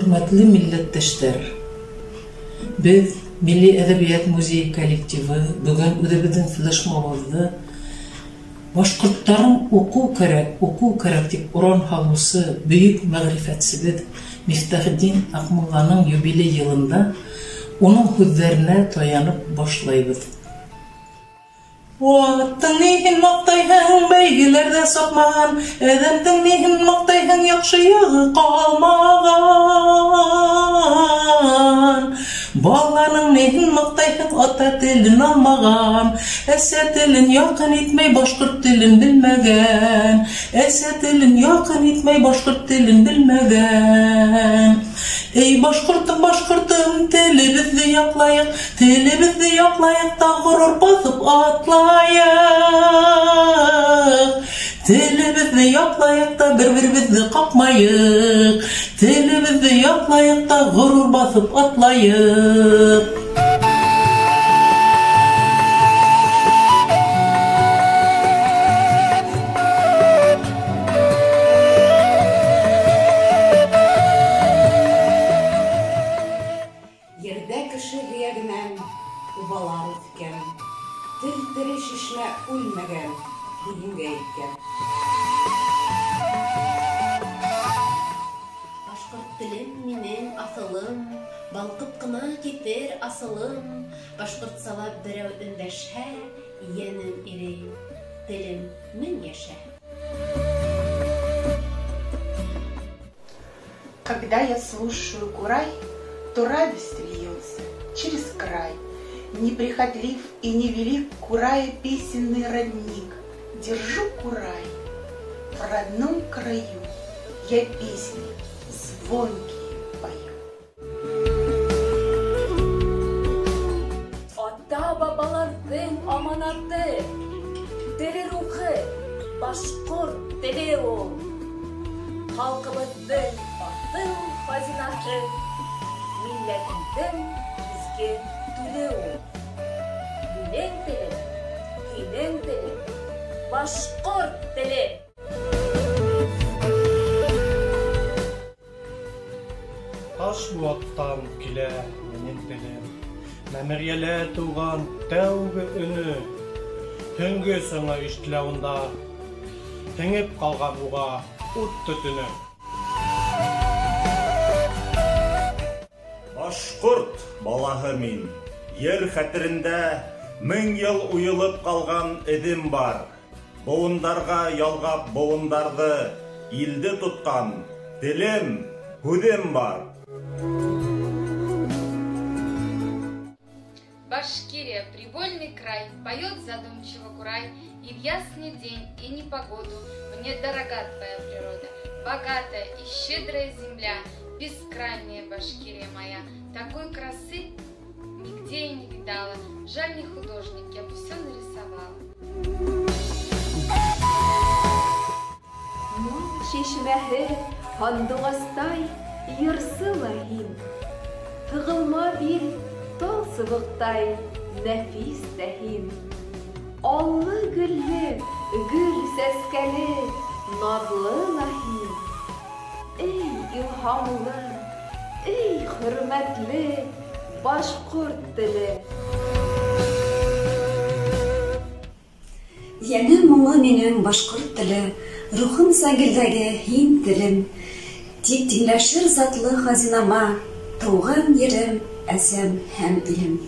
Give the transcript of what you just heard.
Хөрмәтле милләттәштәр, беҙ Милли әҙәбиәт музейы коллективы бөгөн үҙебеҙҙең флешмобыбыҙҙы башҡорттарым уҡыу кәрәк, уҡыу кәрәк тип оран һалыусы бөйөк мәғрифәтсебеҙ Мифтахетдин Аҡмулланың юбилей йылында уның һүҙҙәренә таянып башлайбыҙ. Аттың ниһен маҡтайһың, бәйгеләрҙә сапмаған, әҙәмдең ниһен маҡтайһың, яҡшы яғы ҡалмаған. Баланың ниһен маҡтайһың, ата телен алмаған, әсә телен яҡын итмәй, башҡорт телен белмәгән. Әсә телен яҡын итмәй, башҡорт телен белмәгән. Эй, башҡортом, башҡортом, телебеҙҙе яҡлайыҡ, телебеҙҙе яҡлайыҡ та ғорур баҫып атлайыҡ. Телебеҙҙе яҡлайыҡ та бер-беребеҙҙе ҡаҡмайыҡ. Телебеҙҙе яҡлайыҡ та ғорур баҫып атлайыҡ. Ерҙә кеше һөйәгенән убалар үҫкән, тел тере шишмә үлмәгән, бөгөнгә еткән. Башҡорт телем минең аҫылым, балҡып ҡына китер асылым. Башҡортсалап берәү өндәшһә, йәнем ирей, телем мең йәшә. Когда я слушаю курай, то радость льется через край. Неприхотлив и невелик курая песенный родник. Держу курай в родном краю, я песни звонкие пою. Ата-бабаларҙың аманаты, тере рухы, башҡорт теле ул. Халҡыбыҙҙың аҫыл хазинаһы, милләтемдең изге түле ул. Минең телем, һинең телең, башҡорт теле. Таш быуаттан килә минең телем, мәмерйәлә тыуған тәүге өнө. Һөңгө сыңы ишетелә унда, һеңеп ҡалған уға ут төтөнө. Башҡорт балаһы мин, ер хәтерендә мең йыл уйылып ҡалған эҙем бар. Быуындарға ялғап быуындарҙы, илде тотҡан телем, һүҙем бар. Башкирия, привольный край, поет задумчиво курай, и в ясный день, и непогоду мне дорога твоя природа, богатая и щедрая земля, бескрайняя Башкирия моя. Такой красы нигде я не видала, жаль не художник, я бы все нарисовала. Моң шишмәһе һандуғастай йырсы ла һин, тығылма бил тал сыбыҡтай нәфис тә һин. Аллы-гөллө, гөл сәскәле, наҙлы ла һин. Эй, илһамлы, эй, хөрмәтле башҡорт теле. Йәне моңо минең башҡорт теле, рухым сәңгелдәге һин телем. Тик тиңләшер затлы хазинама, тыуған ерем, әсәм һәм илем.